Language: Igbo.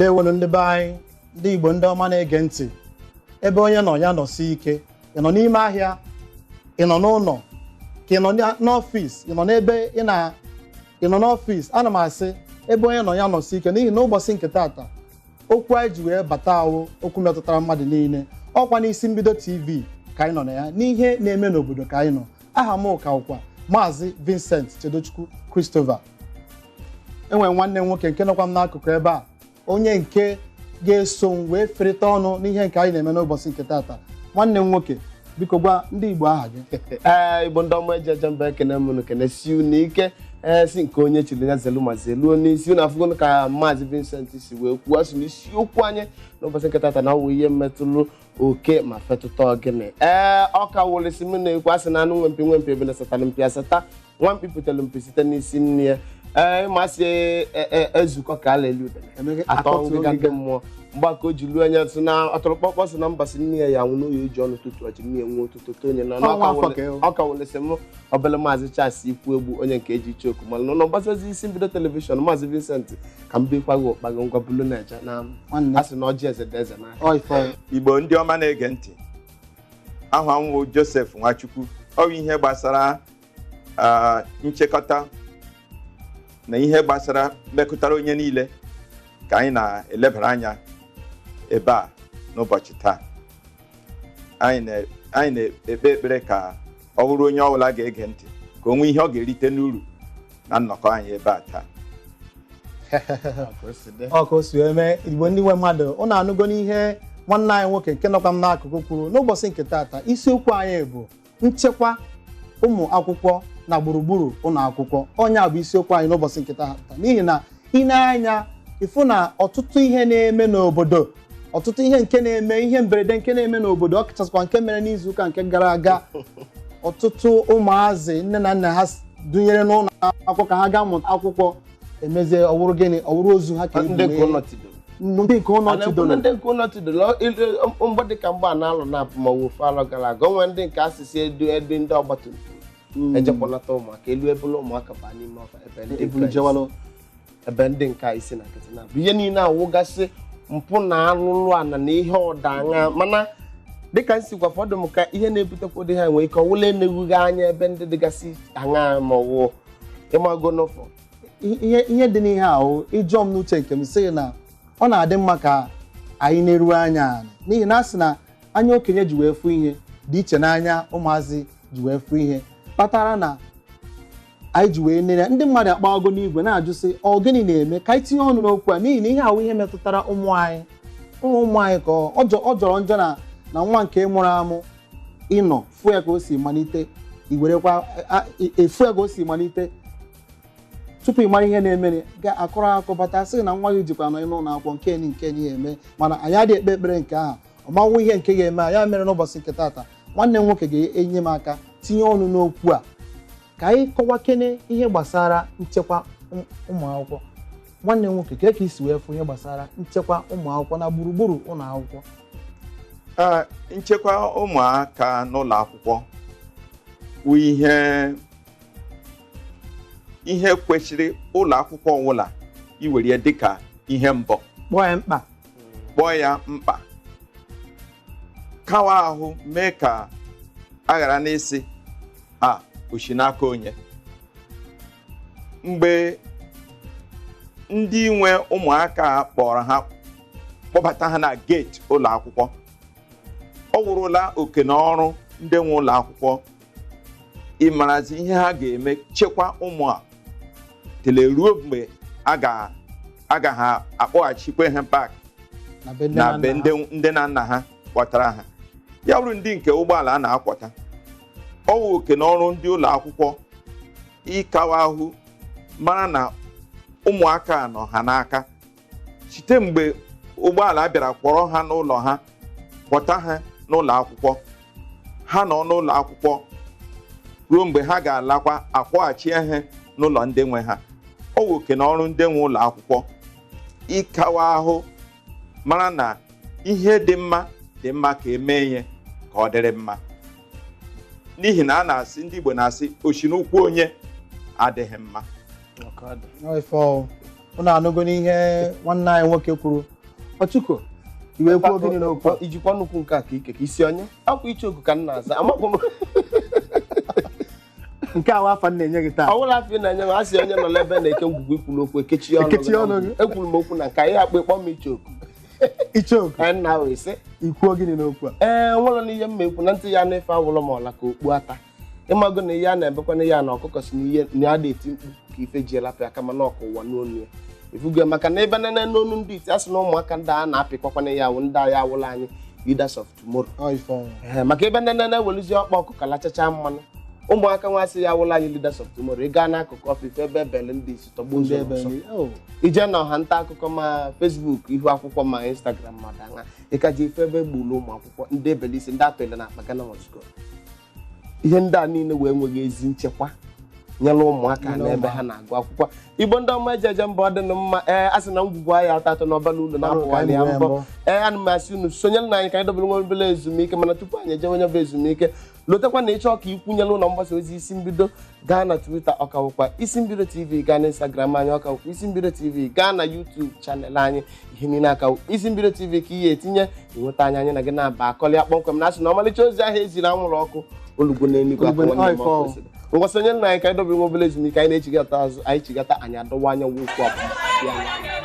Ndewonu ndị be anyị, ndị Igbo ndị ọma na-ege ntị. Ebe onye nọ ya nọsi ike. Ị nọ n'ime ahịa, ị nọ n'ụlọ, ka ị nọ n'ọfịs, ị nọ n'ebe ị na ị nọ n'ọfịs, ana m asị ebe onye nọ ya nọsi ike, n'ihi na ụbọchị nke taata, okwu anyị ji wee bata ahụ, okwu metụtara mmadụ niile. Ọkwa n'Isi Mbido TV ka anyị nọ na ya, n'ihe na-eme n'obodo ka anyị nọ. Aha m ka ụkwa Maazị Vincent Chedochukwu Christopher. Enwere nwanne m nwoke nke nọkwa m n'akụkụ ebe a, onye nke ga-eso m wee ferịta ọnụ n'ihe nke anyị na-eme n'ụbọchị nke taata. Nwanne m nwoke, biko gwa ndị Igbo aha gị. Ee, Igbo ndị ọma eji eje mba, ekene m unu, kene si unu ike. Ee, si nke onye chiri ya zelu ma zeluo n'isi unu. Afụgo ka Maazị Vincent si wee kwuo, asị na isiokwu anyị n'ụbọchị nke tata na ọwụ ihe mmetụrụ oke ma fetụta ogene. Ee, ọ ka wụlisi m na-ekwu, asị na anụ nwempi nwempi ebe na-asatara mpi asata, nwampi pụtara mpi site n'isi nne ya. Ee, masị ezukọ ka a lele udene atọ ngịga ndị mmụọ mgbakọ o ji luo anya sị na ọtụrụkpọkpọ si na mba si nne ya ya nwụ n'oyi eji ọnụ tụtụ ọchị nne ya nwe otuto tonye na ọ ka wụlịsị m obele Maazị Charles Ikwu Egbu, onye nke eji iche okwu mana n'ụlọ mgbasa ozi Isi Mbido Television. Maazị Vincent, ka m bikwa gị ụkpa gị ngwa bulu na-eje na a sị na ọjị eze dị eze n'aka. Igbo ndị ọma na-ege ntị, aha m wụ Joseph Nwachukwu. Ọ bụ ihe gbasara nchekọta na ihe gbasara mmekọtara onye niile ka anyị na-elebara anya ebe a n'ụbọchị taa. Anyị na-ekpe ekpere ka ọ bụrụ onye ọbụla ga-ege ntị ka o nwee ihe ọ ga-erite n'uru na nnọkọ anyị ebe a taa. Ọ ka o si wee mee. Igbo ndị nwe mmadụ, ụnụ anụgo n'ihe nwanne anyị nwoke nke nọkwa m n'akụkụ kwuru. N'ụbọchị nke taata, isiokwu anyị bụ nchekwa ụmụ akwụkwọ na gburugburu ụlọ akwụkwọ. Onye a bụ isiokwu anyị n'ụbọchị nke taata, n'ihi na ị na-anya ịfụ na ọtụtụ ihe na-eme n'obodo, ọtụtụ ihe nke na-eme, ihe mberede nke na-eme n'obodo, ọ kachasịkwa nke mere n'izuụka nke gara aga. Ọtụtụ ụmụazị nne na nna ha dunyere n'ụlọ akwụkwọ ka ha gaa mụta akwụkwọ, emezie ọwụrụ gịnị? Ọwụrụ ozu ha ka ndị nke ụlọ tidoro. Ndị nke ụlọ tidoro. Ndị nke ụlọ tidoro mgbe dịka mgbe a na-alụ na ma ọ ofe alọ gara aga, onwe ndị nke asịsị edu edu ndị ọgbatumtum ejekwanata ụmụaka elu ebulu ụmụaka baa n'ime ọfa ebe ndị nke isi na nkịtị na-abụ ihe niile awụgasị mpụ na alụlụ ana na ihe ọdaṅa. Mana dịka nsi gwa fọdụ m ka ihe na-ebutekwa ụdị ha nwee ike ọwụla eneghughị anya ebe ndị dịgasị aṅa ma ọwụ ịmago n'ụfọ. Ihe dị n'ihe ahụ ịjụọ m n'uche nke m sị na ọ na-adị mma ka anyị na-eru anya ala, n'ihi na a sị na anya okenye ji wee fụ ihe dị iche n'anya ụmụazị ji wee fụ ihe, kpatara na anyị ji wee nere ndị mmadụ akpago n'igwe na-ajụ sị ọ gịnị na-eme ka anyị tinye ọnụ n'okwu a, n'ihi na ihe ahụ ihe metụtara ụmụ anyị, ụmụ anyị ka ọ jọrọ njọ na na nwa nke mụrụ amụ ịnọ fụ ya ka o si malite, iwerekwa efu ya ka o si malite tupu ị mara ihe na-emere ga-akọrọ akọ bata sị na nwa gị jikwa nọ n'ụlọ akwụkwọ nke ni nke ni eme. Mana anyị adịghị ekpe ekpere nke ahụ, ọmanwụ ihe nke ga-eme ya mere n'ụbọchị nke taata, nwanne m nwoke ga-enye m aka tinye ọnụ n'okwu a ka anyị kọwakene ihe gbasara nchekwa ụmụ akwụkwọ. Nwanne m nwoke, kee ka isi wee fụ ihe gbasara nchekwa ụmụ akwụkwọ na gburugburu ụlọ akwụkwọ? Nchekwa ụmụaka n'ụlọ akwụkwọ wụ ihe kwesịrị ụlọ akwụkwọ ọbụla iwere dịka ihe mbọ, kpọọ ya mkpa, kpọọ ya mkpa, kawa ahụ mee ka a ghara n'isi a oshi n'aka onye. Mgbe ndị nwe ụmụaka kpọrọ ha kpọbata ha na geeti ụlọ akwụkwọ, ọ wụrụla oke na ọrụ ndị nwe ụlọ akwụkwọ ịmarazi ihe ha ga-eme chekwa ụmụ a tele ruo mgbe a ga ha akpọghachikwe ha pak na be ndị na nna ha kpọtara ha. Ya bụrụ ndị nke ụgbọala a na-akwọta, ọ wụ oke na ọrụ ndị ụlọ akwụkwọ ịkawa ahụ mara na ụmụaka nọ ha n'aka site mgbe ụgbọala bịara kwọrọ ha n'ụlọ ha, kpọta ha n'ụlọ akwụkwọ, ha nọ n'ụlọ akwụkwọ ruo mgbe ha ga-alakwa akwọghachi ha n'ụlọ ndị nwe ha. Ọ wụ oke na ọrụ ndị nwe ụlọ akwụkwọ ịkawa ahụ mara na ihe dị mma dị mma ka emee ihe ka ọ dịrị mma, n'ihi na a na-asị ndị Igbo na-asị oshi n'ụkwụ onye adịghị mma. Unu anụgo n'ihe nwanne anyị nwoke kwuru. Ọchụko, iwe kwuo gịnị n'okwu a? Ijikwa nnukwu nke a ka ike ka isi onye akwa ichoku ka m na-aza amakwa m. Nke a afa m na-enye gị taa. Ọ bụla afọ ị na-enye m, asị onye nọ n'ebe na-eke ngwugwu ikwulu okwu ekechi ọnụ. Ekechi ọnụ gị. Ekwuru m okwu na nke anyị akpa ịkpọ m ichoku. Ichoku, Anyị na ahụ ise. Ikwuo gịnị n'okwu a? Ee, nwere n'ihe mma ekwu na ntị ya na-efe awụlọ ma ọla ka okpu ata. Ịmago na ihe a na-ebekwa na ihe na ọkụkọ si na ihe na ya na-eti mkpu ka ife ji elapụ ya kama na ọkụ ụwa n'onu ya ifugo, maka na ebe nene n'onu ndị iti asị na ụmụaka ndị a na-apịkwakwana ya awụ ndị agha awụla anyị leaders of tomorrow. Ọ ife ọnwụ. Ee, maka ebe nene na-ewelizi ọkpa ọkụkọ lachacha mmanụ, ụmụaka nwa asị ya awụla anyị leaders of tomorrow. Ị gaa n'akụkụ ọfịs ebe ebele ndị isi tọgbuo Ndị ụzọ ebe n'ọsọ. oh. Ije na ọha nta akụkọ ma Facebook, ihu akwụkwọ ma Instagram ma danga ịka ji ife ebe gburu ụmụ akwụkwọ ndị ebelisi ndị atọile na akpa Ghana must go. Ihe ndị a niile wee nweghị ezi nchekwa nyere ụmụaka Nyere n'ebe ụmụaka. ha na-agụ akwụkwọ. Igbo ndị ọma eji eje mbọ, dị mma. Ee, a sị na ngwugwu anyị atọ atọ n'ọbala ụlọ na-apụwala ya mbọ. Ee, ana m asị unu sonyere na anyị ka anyị dobere nwa obere ezumike, mana tupu anyị ejewe onye bụ ezumike, lotekwa na ịchọ ka ikwunyere ụlọ mgbasa ozi Isi Mbido, gaa na Twitter ọkawụkwa Isi Mbido TV, gaa na Instagram anyị ọkawụkwa Isi Mbido TV, gaa na YouTube channel anyị, ihe niile akawụ Isi Mbido TV ka ihe etinye ịnweta anya anyị na gị na-aba akọlịa kpọmkwem na asị na ọmalịcha ozi ahụ eziri anwụrụ ọkụ olugbo n'eluigwe Olugbo aka nwanne m ọ ife ọkụ ọ. osiri. Ngwa, sonyere na anyị ka anyị dobere nwa obere ezumike. Anyị na-echigata azụ, anyị chigata, anyị adọwa anyanwụ okwu abụọ.